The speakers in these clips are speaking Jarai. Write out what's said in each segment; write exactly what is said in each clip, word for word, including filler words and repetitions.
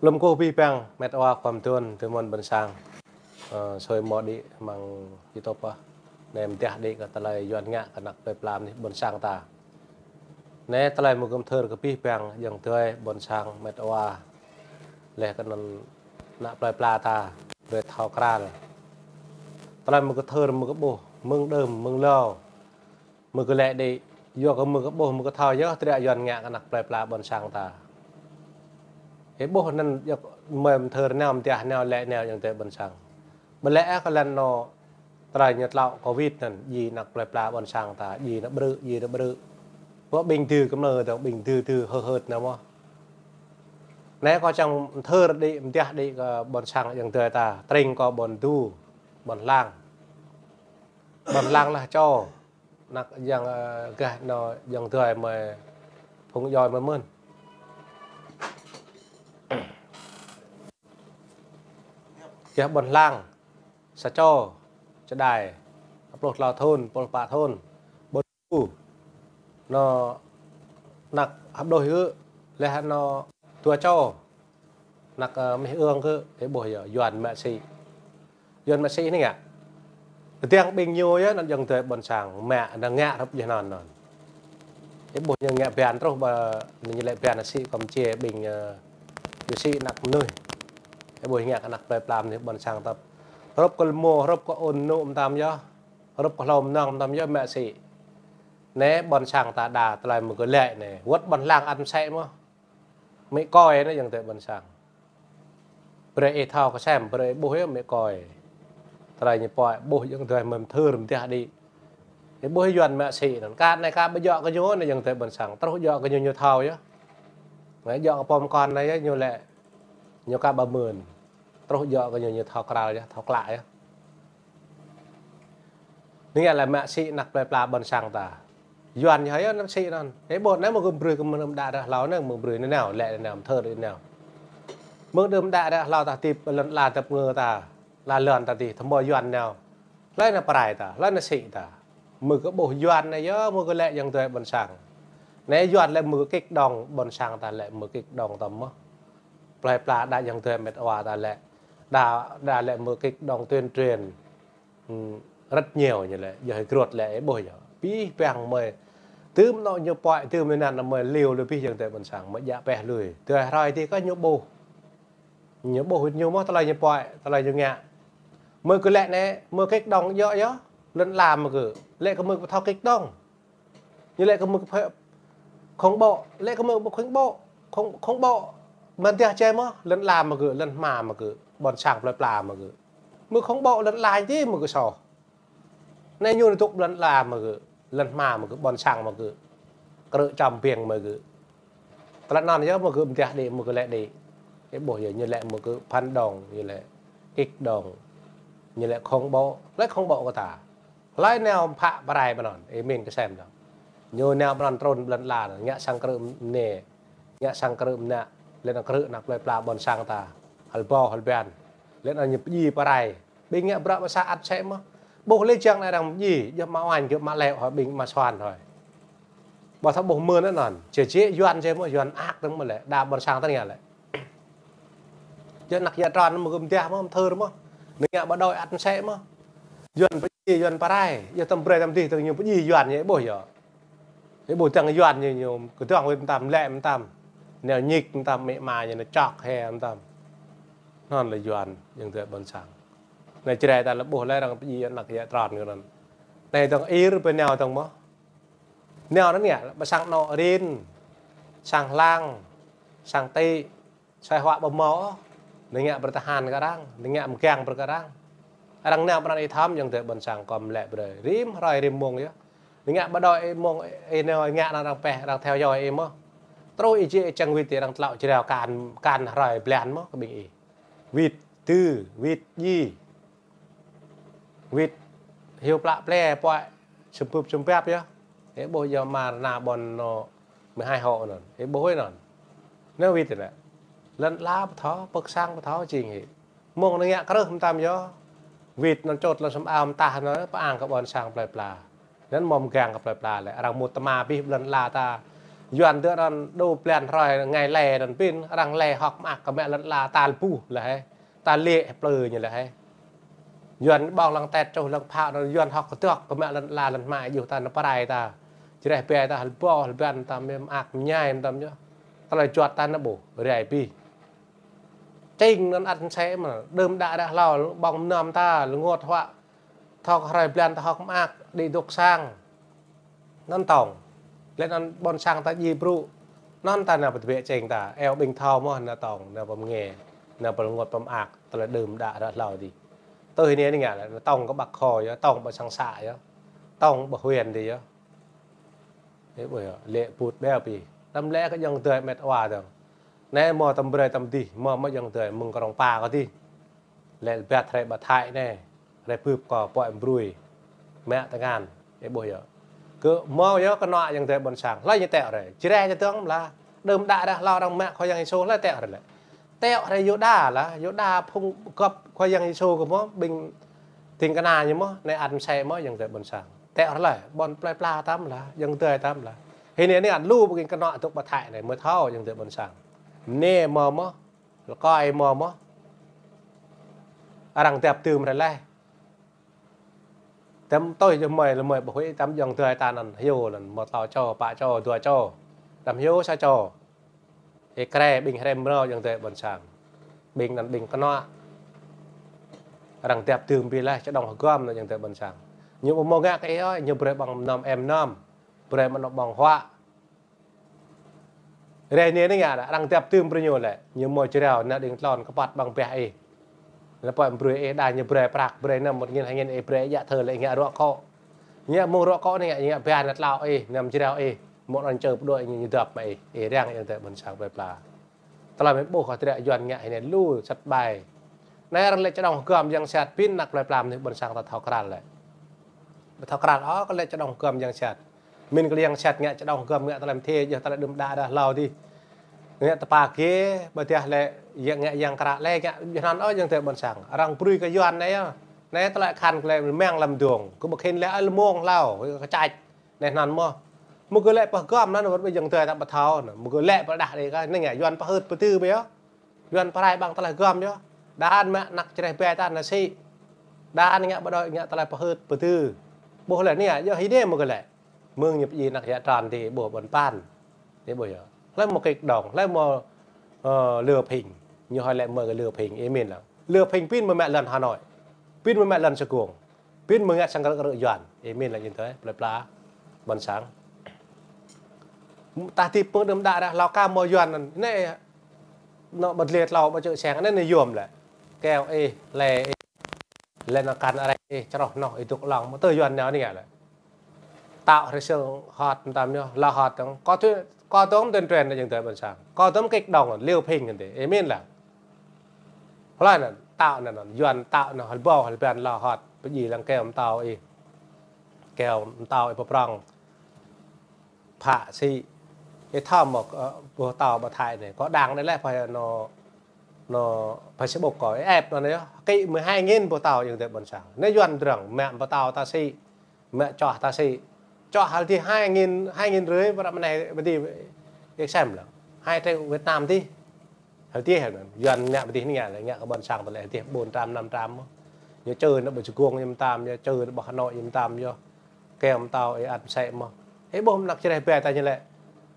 Lŏm kơkuh abih bang met wa khua mơduôn tơmơ̆n ƀôn sang. Ơ, sui mơ̆ đĭ amăng YouTube ah. Anai mơdah đĭ kơ tơlơi Yuan ngă kơ anăk plơi pla mơnuih ƀôn sang ta. Anai tơlơi mơ̆ng gơ̆m thơr kơ abih bang ayŏng adơi ƀôn sang met wa. Laih kơ anŭn anăk plơi pla ta brơi thâo krăn. Tơlơi mơ̆ng gơ̆m thơr mơ̆ng gơ̆m ƀuh, mơ̆ng đưm, mơ̆ng hlâo. Mơ̆ng gơ̆m lĕ đĭ, yua kơ mơ̆ng gơ̆m ƀuh, mơ̆ng gơ̆m thâo yơh, tơlơi Yuan ngă kơ anăk plơi pla ƀôn sang ta. Ih ƀuh anŭn yơh mơ̆ng thơr nao, mơdah nao, lĕ nao ayŏng adơi ƀôn sang. Ƀơi lĕ kơ lŏn anŭn tơlơi ñu tlŏ Covid anŭn, djai anăk plơi pla ƀôn sang ta, djai anŭn ƀrư̆, djai anŭn ƀrư̆. Pơ ƀing tơ kơmlơ tơ, ƀing tơ tơ hơ̆ hơ̆t nao mơ̆. Anai kâo čang thơr đĭ, mơdah đĭ kơ ƀôn sang ayŏng adơi ta, tring kơ ƀôn Du, ƀôn Hlang. Ƀôn Hlang Lah Čô. Anăk yang, ơ, gah anŭn ayŏng adơi mơi phung djuai mơi mơ̆n. Gah ƀôn Hlang, Sa Čô, Čơđai, pluh klâo thŭn, pluh pă thŭn, ƀôn Du. Anŭn anăk hơpđôi hơ̆, laih anŭn dua čô. Anăk, ơ, mơnuih ương kơ, ih ƀuh yơh, Yuan mă sĭ. Yuan mă sĭ anai ngă. Kơtiăng ƀing ñu yơh, anŭn ayŏng adơi ƀôn sang, mă, anŭn ngă hrup djơ̆ anŭn anŭn. Ih ƀuh ñu ngă ban truh ƀơi, ñu lĕ ban sĭ kơ mơčê ƀing, ơ, ñu sĭ anăk mơnuih. Ih ƀuh ngă kơ anăk plơi pla mơnuih ƀôn sang tơp. Hrup kơ rơmô, hrup kơ ôn nŭ mơtam yơh. Hrup kơ hlâo mơnơ̆ng mơtam yơh mă sĭ. Anai ƀôn sang ta đa tơlơi mơ̆ng gơ̆m lĕ anai. Wơ̆t ƀôn Hlang ăt mơsĕ mơ̆. Mĭ kơi anai ayŏng adơi ƀôn sang. Brơi ih thâo kơ sem, brơi ih ƀuh yơh mĭ kơi. Tơlơi ñu pơhiăp ƀuh ayŏng adơi mơ̆ng thơr mơdah đĭ. Ih ƀuh Yuan mă sĭ anŭn. Kơ anai kơ ƀu djơ̆ kơ ñu anai ayŏng adơi ƀôn sang. Truh djơ̆ kơ ñu ñu thâo yơh. Anai djơ̆ kơ pô mơkŏn anai yơh ñu lĕ. Ñu kơ ƀu mơ̆n. Truh djơ̆ kơ ñu ñu thâo krăn yơh, thâo klă yơh. Anai ngă lĕ mă sĭ anăk plơi pla ƀôn sang ta. Yuan ñu hơyơh anŭn sĭ anŭn. Ih ƀuh anai mơ̆ng gơ̆m brơi kơ mơ̆ng đưm đă ră hlâo anai, mơ̆ng brơi anai nao, lĕ anai nao, mơ̆ng thơr anai nao. Mơ̆ng đưm đă ră hlâo ta tĭp lŏn ala tơpơngơ̆ ta. Ala lŏn ta tĭp, tơmơi Yuan nao. Hlơi anŭn pơrai ta, hlơi anŭn sĭ ta. Mơ̆ng gơ̆m ƀuh Yuan anai yơh, mơ̆ng gơ̆m lĕ ayŏng adơi ƀôn sang. Anai Yuan lĕ mơ̆ng gơ̆m kích động ƀôn sang ta lĕ mơ̆ng kích động tơm mơ̆. Plơi pla đa ayŏng adơi met wa ta lĕ. Đa, đa lĕ mơ̆ng kích động tuyên truyền. Ừm, rất nhiều ñu lĕ, yơh hơgrot lĕ ih ƀuh yơh. Abih bang mơi. Tơm anŭn ñu pơhiăp, tơm anŭn mơi liu lui abih ayŏng adơi ƀôn sang, mơi djă pĕh lui. Tơl hrơi tih kơ ñu ƀuh. Ñu ƀuh ñu mơ̆ tơlơi ñu pơhiăp, tơlơi ñu ngă. Mơ̆ng gơ̆m lĕ anai, mơ̆ng kích động djơ̆ yơh. Lŏn ala mơ̆ng gơ̆m. Lĕ kơ mơ̆ng pơthâo kích động. Ñu lĕ kơ mơ̆ng pơhiăp khủng bố, lĕ kơ mơ̆ng khủng bố, khủng, khủng bố. Mơ̆ng tơdah čai mơ̆, lŏn ala mơ̆ng gơ̆m, lŏn hma mơ̆ng gơ̆m, ƀôn sang plơi pla mơ̆ng gơ̆m. Mơ̆ng khủng bố lŏn ala tih mơ̆ng gơ̆m soh. Anai ñu tŭk lŏn ala mơ̆ng gơ̆m, lŏn hma mơ̆ng gơ̆m, ƀôn sang mơ̆ng gơ̆m. Krư̆ čăm ƀing mơ̆ng gơ̆m. Tơlơi anŭn yơh mơ̆ng gơ̆m mơdah đĭ, mơ̆ng gơ̆m lĕ đĭ. Ih ƀuh yơh ñu lĕ mơ̆ng gơ̆m phản động, ñu lĕ kích động, ñu lĕ khủng bố, lĕ khủng bố kơ ta. Hlơi nao phă pơrai ƀơi anŭn, ih min kơ sem dong. Ñu nao ƀơi anŭn trŭn lŏn ala, ngă sang krư̆ mơnê, ngă sang krư̆ mơnă, lĕ anŭn krư̆ anăk plơi pla ƀôn sang ta. Hơl ƀâo, hơl ƀiăn. Lĕ anŭn ñu pơdjai pơrai. Ƀing ngă bruă pơsat ăt sĕ mơ̆. Ƀuh lĕ čang anai arăng pơdjai, yơh mă oan kơ mă lĕ hoi ƀing mă suan hoi. Ƀu thâo ƀuh mơ̆n anŭn. Čê čê Yuan čê mơ̆, Yuan ăt dơ̆ng mơ̆ lĕ. Đa ƀôn sang ta ngă lĕ. Yơh anăk yă tran mơ̆ng gơ̆m mơdah mơ̆, mơthơr mơ̆. Anai ngă ƀu đuaĭ ăt sĕ mơ̆. Yuan pơdjai, Yuan pơrai. Yơh tơm brơi tơm tih, tơm ñu pơdjai Yuan ñu ih ƀuh yơh. Ih ƀuh tơng Yuan ñu, ñu kơdŏng wĭt mơtam, lĕ mơtam. Nao ñik mơtam, mĭ ma ñu nao čŏk hĕ mơtam. Anŭn lĕ Yuan, ayŏng adơi ƀôn sang. Anai Jrai ta lĕ ƀuh lĕ arăng pơdjai anăk yă tran kơ anŭn. Anai tơng ir pơ nao tơng mơ̆. Nao anŭn ngă, ƀơi sang anŏ rin, sang hlang, sang tĭ, sai huă ƀu hmâo ôh. Anai ngă brơi tơhan kơ arăng, anai ngă mơgang brơi kơ arăng. Arăng nao pơ anŭn ih thâo, ayŏng adơi ƀôn sang kơ mơ̆ lĕ brơi. Rĭm hrơi rĭm mông yơh. Anai ngă ƀu đuaĭ ih mông, ih nao ngă anŭn arăng pĕh, arăng theo dõi ih mơ̆. Truh ih jĕ ih čang wĭt ih arăng tlŏ jrao kan, kan hrơi blan mơ̆ kơ ƀing ih. Wĭt tŭ, wĭt djai. Wĭt hyu plă ple pơhiăp sum pŭp sum pap yơh. Ih ƀuh yơh mơ̆ng anai ƀôn anŏ mơhai hŏ anŭn. Ih ƀuh anŭn. Anai wĭt anai. Lŏn ala pơthâo, pơ̆k sang pơthâo jing hĭ. Mơ̆ng anai ngă krư̆ mơtam yơh. Wĭt anŭn čôt lŏn sum ao mơtah anŭn pơang kơ ƀôn sang plơi pla. Anŭn mơ̆ mơgang kơ plơi pla lĕ. Arăng mŭt tơma abih lŏn ala ta. Yuan tơ anŭn đô blan hrơi ngày lễ anŭn pin, arăng lễ hơ̆k mơak kơ mă lŏn ala tal buh lĕ hĕ. Tal lĕ plư ñu lĕ hĕ. Yuan ƀong lăng tet čuh lăng phă anŭn, Yuan hơ̆k kơdŏk kơ mă lŏn ala lŏn hmua juh ta nao pơrai ta. Čreh ƀe ta hơl ƀô̆ hơl ƀan ta mơak mơñai ta yơh. Tơlơi juăt ta nao ƀuh, rai pih. Čing anŭn ăt sĕ mơ̆n, đưm đă ră hlâo, ƀong mơnam ta, rơngot huă. Thâo kơ hrơi blan ta hơ̆k mơak, đĭ dŏ sang. Anŭn tŏng. Lĕ anŭn ƀôn sang ta djai brŭ. Anŭn ta nao pơtơbiă čing ta. Eo ƀing thâo mơ̆n nao tŏng, nao pơmơnge, nao pơrơngot pơmơak, tơlơi đưm đă ră hlâo dih. Tui anai anai ngă lĕ, nao tŏng kơ ƀă khô yơh, tŏng ƀă sang să yơh. Tŏng ƀă huyện dih yơh. Ê, ƀuh yơh, lĕ put ƀeo pih. Tơm lĕ kơ ayŏng adơi met wa dơ̆ng. Anai mơ̆ tơm brơi tơm dih, mơ̆ mơ̆ ayŏng adơi mơ̆ng Krông Pa kơ dih. Lĕ ƀiă hrơi ƀă Thái anai, hrơi bưp kơ pơ̆i mbrui, mă tơngan, ê ƀuh yơh. Kơ mơ̆ yơh kơ anŏ ayŏng adơi ƀôn sang, hlơi ñu tĕ hrơi, čreh čơdơ̆ng lah, đưm đă ră hlâo arăng mă Khua Yang Yêsu, hlơi tĕ hrơi lĕ. Tĕ hrơi Yuđa lah, Yuđa phung gŏp Khua Yang Yêsu kơ mơ̆, ƀing ding kơna ñu mơ̆, anai ăt sĕ mơ̆ ayŏng adơi ƀôn sang. Tĕ hrơi lĕ, ƀôn plơi pla tơm lah, ayŏng adơi tơm lah. Hĭ anai anai ăt lu ƀing kơ anŏ tŭk ƀă Thái anai, mơ̆ thâo ayŏng adơi ƀôn sang. Anai mơ̆ mơ̆, lơkơi mơ̆ mơ̆. Arăng dăp tưm hrơi lĕ. Tơm tui yơh mơi lĕ mơi ƀu huĭ tơm ayŏng adơi ta anŭn hyu lĕ mơ̆ tlâo čô, pă čô, dua čô. Tơm hyu sa čô. Ê krê ƀing hrĕm mrâo ayŏng adơi ƀôn sang. Ƀing anŭn ƀing kơ anŏ. Arăng dăp tưm ƀi lĕ čơđŏng hơgŏm anŭn ayŏng adơi ƀôn sang. Ñu ƀu mơ̆ ngă kơ ih ôh, ñu brơi ƀơ̆ng mơnam em mơnam. Brơi mơnam ƀơ̆ng huă. Rai anai anai ngă, arăng dăp tưm brơi ñu lĕ, ñu mơ̆ jrao, nao đing tlôn kơpăt ƀơ̆ng biă ih. Lĕ pơ̆i mbrui ih đa ñu brơi prăk, brơi năm một nghìn hai nghìn ih brơi djă thơ lĕ ngă ruă kŏ. Ngă mơ̆ng ruă kŏ anai ngă, ngă biă nao tlao ih, năm jrao ih, mơ̆ anŭn čơ pơđuaĭ ñu, ñu dăp mă ih, ih răng ayŏng adơi ƀôn sang plơi pla. Tơlơi mơ̆ ƀuh kơ trĕ Yuan ngă hĭ anai lu sat ƀai. Anai arăng lĕ čơđŏng hơgŏm yang sat pin anăk plơi pla mơnuih ƀôn sang ta thâo krăn lĕ. Ƀu thâo krăn ôh kơ lĕ čơđŏng hơgŏm yang sat. Min kơ yang sat ngă čơđŏng hơgŏm ngă tơlơi mơthê, yơh tơlơi đưm đă ră hlâo dih. Ngă tơpă kê, ƀơdah lĕ, yang ngă yang kră lĕ, ngă yơh anŭn ôh ayŏng adơi ƀôn sang. Arăng brui kơ Yuan anai yơh. Anai tơlơi khăn kơ lĕ mơ̆ng lăm dong. Kơ ƀu khĭn lĕ ôh lơmông hlâo, kơ čač. Anai anŭn mơ̆. Mơ̆ kơ lĕ pơhgŏm anŭn wơ̆t ƀing ayŏng adơi ta ƀu thâo anŭn. Mơ̆ kơ lĕ pơrơđah đĭ kơ, anai ngă Yuan pơhưt pơdư ƀu yơh. Yuan pơrai ƀơ̆ng tơlơi hơgŏm yơh. Đa anŭn mă anăk čreh ƀe ta nao sĭ. Đa anŭn ngă ƀu đôč ngă tơlơi pơhưt pơdư. Ƀuh lĕ anai ngă, yơh hĭ anai mơ̆ kơ lĕ. Mơ̆ng ñu pơdjai anăk yă trăn dih ƀuh ƀôn ƀan. Dih ƀuh yơh. Hlơi mơ̆ Kịch Đồng, hlơi mơ̆, ơ, Lừa Phìn. Ñu hơi lĕ mơ̆ kơ Lừa Phìn, ih min lăng. Lừa Phìn pin mơ̆ mă lŏn Hà Nội. Pin mơ̆ mă lŏn Sài Gòn. Pin mơ̆ ngă sang krư̆ krư̆ Yuan. Ih min lăng ñu tơi, plơi pla. Ƀôn sang. Tah tip pơ̆ng đưm đă ră hlâo kơ mơ̆ Yuan anŭn. Anai, anŏ ƀơ̆t lĕ tlâo ƀơ̆t čư̆ seng, anai anai yôm lĕ. Keo ih, lĕ ih. Lĕ anŏ kăn arăng ih, čroh noh ih dŏ lăng, mơ̆ tơ Yuan nao anai ngă lĕ. Tao hrơi sương hot mơtam yơh, la hot dong. Kơ tui, kơ dong tuyên truyền anai ayŏng adơi ƀôn sang. Kơ dong Kịch Đồng, Lừa Phìn kơ dih. Ih min lăng. Hlơi anŭn, tao anŭn, Yuan tao anŭn, hơl ƀô̆, hơl ƀan la hot. Pơdjai lăng keo mơtao ih. Keo mơtao ih pơprŏng. Phă sĭ. Ih thâo mơ̆, ơ, ƀuh tao ƀă Thái anai. Kơ đang anai lĕ phải anŏ, anŏ Facebook kơ, ih ĕp anŭn anai yơh. Kĭ mười hai nghìn ƀuh tao ayŏng adơi ƀôn sang. Anai Yuan drŏng, mă ƀuh tao ta sĭ. Mă čoh ta sĭ. Čoh hơl dih hai nghìn, hai nghìn rưỡi, ƀă ră anai ƀă dih, ih sem lăng. Hai triệu Việt Nam dih. Hơl dih hơl anŭn. Yuan ngă ƀă dih anai ngă lĕ, ngă kơ ƀôn sang ta lĕ hơl dih bốn trăm, năm trăm mơ̆. Ñu čơ anŏ ƀơi Sài Gòn ñu mơtam, ñu čơ anŏ ƀơi Hà Nội ñu mơtam yơh. Keo mơtao ih ăt sĕ mơ̆. Ih ƀuh anăk čreh ƀe ta ñu lĕ.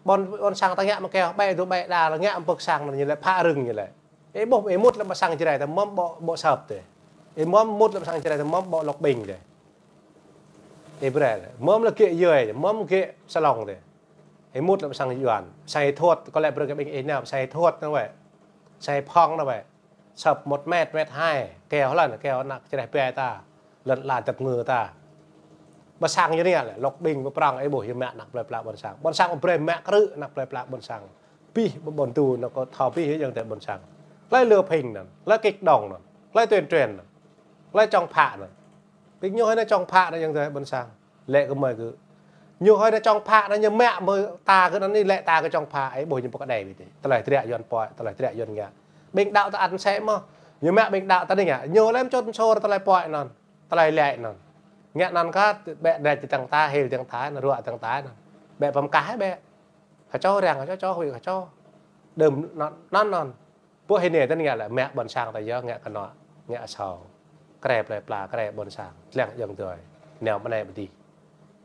Ƀôn, ƀôn sang ta ngă mơ̆ keo, ƀĕ dŏ ƀĕ đa lĕ ngă mơ̆ pơ̆k sang anŭn ñu lĕ, phă rưng ñu lĕ. Ih ƀuh ih mŭt lĕ ƀă sang čreh ta mơ̆m ƀô̆, ƀô̆ sơ̆p tih. Ih mơ̆m mŭt lĕ ƀă sang čreh ta mơ̆m ƀô̆ lŏk ƀing tih. Ih brơi lĕ. Mơ̆m lĕ gĕ yơi, mơ̆m gĕ salon tih. Ih mŭt lĕ ƀă sang Yuan. Sang ih thuôt, kơ lĕ brơi kơ ƀing ih nao, sang ih thuôt anŭn wĕ. Sang ih phong anŭn wĕ. Sơ̆p một mét, mét hai, keo hlơi anŭn, keo anăk čreh ƀe ta, lŏn ala dăp ngơ ta. Ƀă sang ñu anai lĕ, lŏk ƀing pơprŏng ih ƀuh yơh mă anăk plơi pla ƀôn sang. Ƀôn sang ƀu brơi mă krư̆ anăk plơi pla ƀôn sang. Pih ƀôn tu anŭn kơ thâo pih yơh ayŏng adơi ƀôn sang. Hlơi Lừa Phìn anŭn, hlơi Kịch Đồng anŭn, hlơi tuyên truyền anŭn, hlơi čŏng phă anŭn. Ƀing ñu hơi anai čŏng phă anŭn ayŏng adơi ƀôn sang. Lĕ kơ mơi kơ. Ñu hơi anai čŏng phă anŭn ñu mă mơi ta kơ anŭn anai lĕ ta kơ čŏng phă, ih ƀuh ñu pơkơđai ƀu dih. Tơlơi trĕ Yuan pơ̆i, tơlơi trĕ Yuan ngă. Ƀing đaŏ ta ăt sĕ mơ̆. Ñu mă ƀing đaŏ ta anai ngă. Ñu lĕ mơčut mơsur tơlơi pơ̆i anŭn. Tơlơi lĕ anŭn. Ngă anŭn kơ ƀĕ đĕč tơ̆ng ta, hil tơ̆ng ta, anŭn ruă tơ̆ng ta anŭn. Ƀĕ pơmkah ƀĕ. Kơčô răng, kơčô čô, huĭ kơčô. Đơm non, non, non. Pô hĭ anai tơl ngă lĕ, mă ƀôn sang ta yơh, ngă kơnuk, ngă asâo. Krê plơi pla, krê ƀôn sang, lăng ayŏng adơi. Nao ƀơi anai ƀơi adih.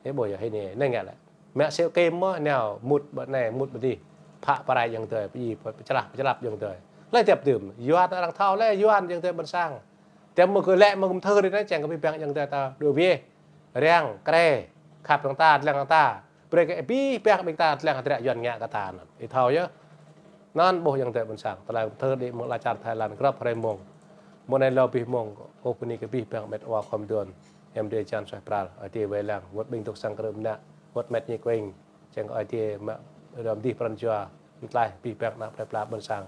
Ih ƀuh yơh hĭ anai, anai ngă lĕ. Mă sĕ kêm mơ̆, nao mŭt ƀơi anai, mŭt ƀơi adih. Phă pơrai ayŏng adơi, pơjing, pơčơlah, pơčơlah ayŏng adơi. Laih djŏp tơm, Yuan arăng thâo lĕ, Yuan ayŏng adơi ƀôn sang. Tơm mơ̆ kơ lĕ mơ̆ kơ mơthưr anai, čang kơ abih bang ayŏng adơi ta, dŏ biă. Răng, krê, khăp hăng ta, lăng hăng ta. Brơi kơ abih bang ƀing ta lăng hơdră Yuan ngă kơ ta anŭn. Ih thâo yơh. Anŭn ƀuh ayŏng adơi ƀôn sang. Tơlơi mơthưr đĭ mơ̆ng lŏn čar Thái Lan grŏp hrơi mông. Mơ̆ng anai lu abih mông, ơ bơni kơ abih bang met wa khŏm dŏ. Hiam adơi jan suaih pral. Ơi Adai wai lăng. Wơ̆t ƀing dŏ sang krư̆ mơnă. Wơ̆t met ñi kuing. Čang Ơi Adai mă rŏm adih pran jua. Mơtlaih abih bang ană plơi pla ƀôn sang.